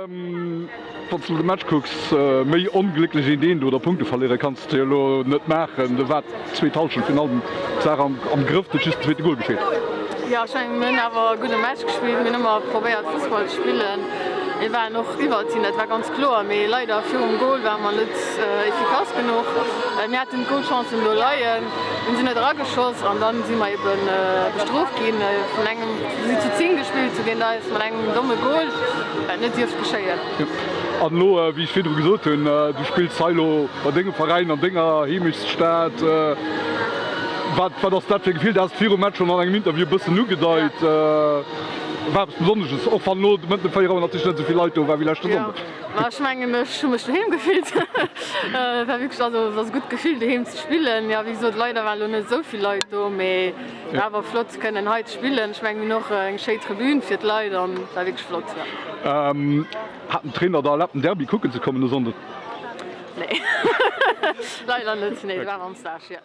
Wann s de de Match kucks, méi onglécklech een deen do oder Punkte verléiere kanns de jo elo net maachen. Do war d'zweet Hallschent virun allem d'Saach am Grëff, et huet just den zweete Gol gefeelt. Jo, ech mengen mir hunn awer e gudde Match gespillt, mir hunn ëmmer probéiert Fussball ze spillen. Mir waren och iwwert hinnen, dat war ganz kloer, mee leider virum Gol ware mer net efficace genuch. Mir haten d'Golchancen do leien, hunn se net erageschoss an dann si mer eben bestrooft ginn vun engem, si zu 10 gespillt hu géint eis, mat engem domme Gol, wat net dierft geschéien. An elo, wéi ech virdru gesot hunn, du spills hei elo bei dengem Veräin an denger Heemechtsstad. Wat, wat ass dat fir e Gefill? Du has et virum Match schonn an engem Interview e bëssen ugedeit. War eppes Besonnesches, och wann elo de Mëtten um 4 Auer natierlech net esou vill Leit do waren wéi leschte Sonndeg. Jo, ma ech mengen, ech hu mech doheem gefillt. Et war wierklech, also et ass e gutt Gefill doheem ze spillen. Jo, wéi gesot, leider waren elo net esou vill Leit do, mee awer flott kënnen hei ze spillen. Ech mengen, mir hunn och eng schéi Tribün fir d'Leit an et war wierklech flott, jo. Hat den Trainer der erlaabt den Derby kucken ze kommen e Sonnden? Nee, leider net, nee, do ware mer am Stage, jo.